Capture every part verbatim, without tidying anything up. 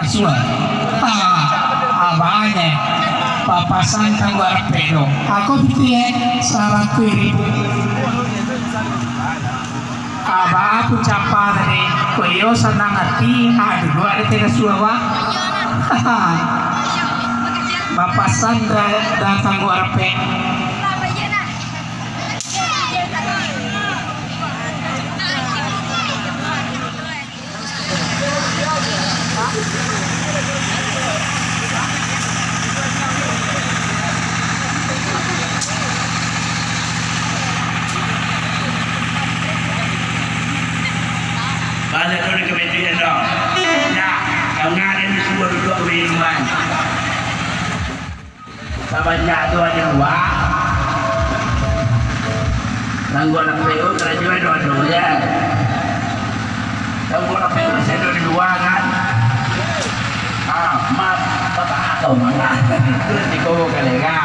Suah. Ah, abah nyo. Papasan tangguak rapek tu. Aku pitih, eh, saratuih ribu. Abah aku capa tadi. Kok iyo sanang ati, ah, duduak di teras suah, Bah. Papasan da-, datang tangguak rapek. Baliak tu di kepintian tu. Nah, kau ngarin di subuah duduak di rumah. Sabanyak tu ado dua. Tangguak rapek tu karajo ado-ado se. Tangguak rapek tu se ado dua kan. Ah, maaf, bapak atau mangga. Tu siko kalega.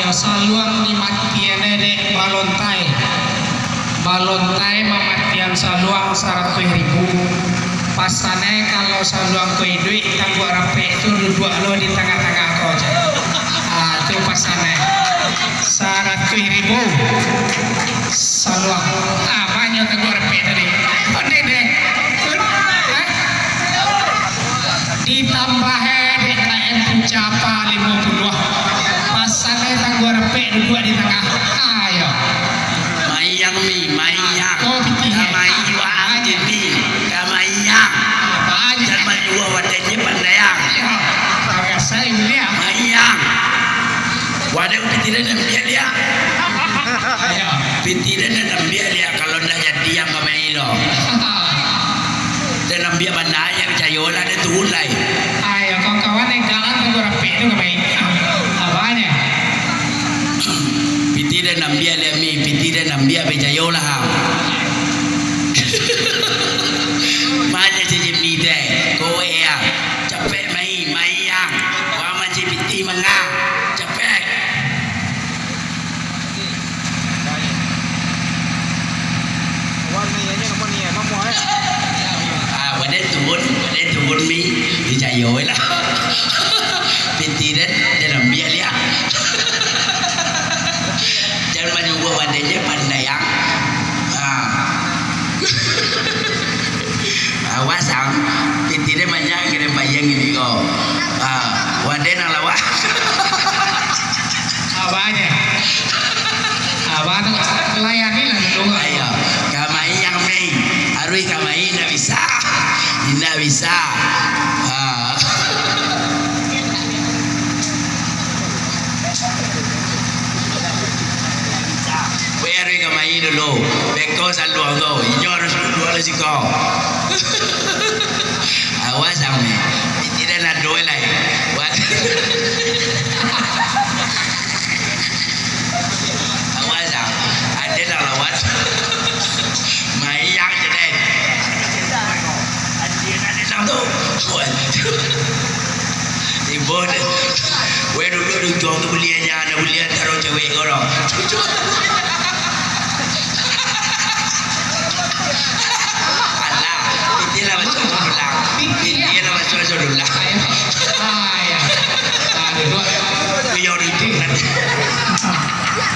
Saluang dimatian dek balontai. Balontai mamatian saluang saratuih ribu. Pasanai kalau saluang ko iduik, tangguak rapek tu duduak lo di tangah-tangah ko. Ah, tu pasanai. Saratuih ribu. Saluang. Ah, banyak tangguak rapek tadi. Ondeh deh. Hah? Ditambah, eh, dek K M Puncak Apa limo puluah. Pasanai tangguak rapek duduak di tangah. Ayo. Mayang mi, mayang. Ko pitih, eh. Kamai waang je mi. Kamayang. Banyak. Jan manyuruah wadah je pandayang. Ayo. Bagasai baliak. Mayang. Wadah pitih den ambiak liak. Ayo. Pitih den ambiak liak, kalau ndak jadi ang kamai lo. Den ambiak bana, jan picayo lah, den turun lai. Ayo, kawan-kawan, eh, galan tangguak rapek tu kamai. Apo nyo? Pitih den ambiak liak mi, pitih den ambiak, picayo lah. Banyak cicit mi tu, eh. Kowe, ah. Capek mai, mai ang. Wah, manci pitih manga. Capek. Ah, wadah turun, wadah turun mi. Picayo lah. Pitih den, den ambiak liak. Jan manyuruah wadah je pandayang. Ah. Awas ang, pitih den banyak kirim bayang ini ko. Ah, wadah nan lawak. Abah nyo. Abah tu layani lah dulu. Ayo, kamai ang main. Aruih kamai, indak bisa. Indak bisa. Ah. Weh, aruih kamai dulu. Beko saluang tu. Inyo harus duduak di siko. Awas ang, eh. Pitih den ado lai. Wah. Awas ang. Ado nan lawat. Mayang je den. Ado nan datang tu. Wah. Ibo den. Weh, duduak di ujuang tu buliah nyo, ndak buliah antaro cewek ko doh. Alah, pitih lah masuak dulang. Pitih lah masuak dulang. Ah, ya. Ah, duduak. Kuyo duduak.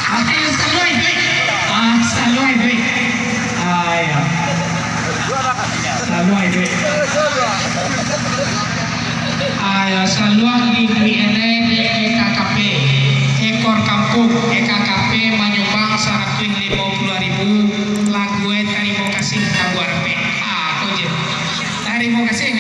Ah, saluang duit. Ah, saluang duit. Ah, ya. Saluang duit. Ah, ya, saluang di P N N E K K P. Ekor Kampung, E K K P manyumbang saratuih limo puluah ribu, lagu, eh, tarimo kasih, lagu arapek. Ah, ko je. Tarimo kasih,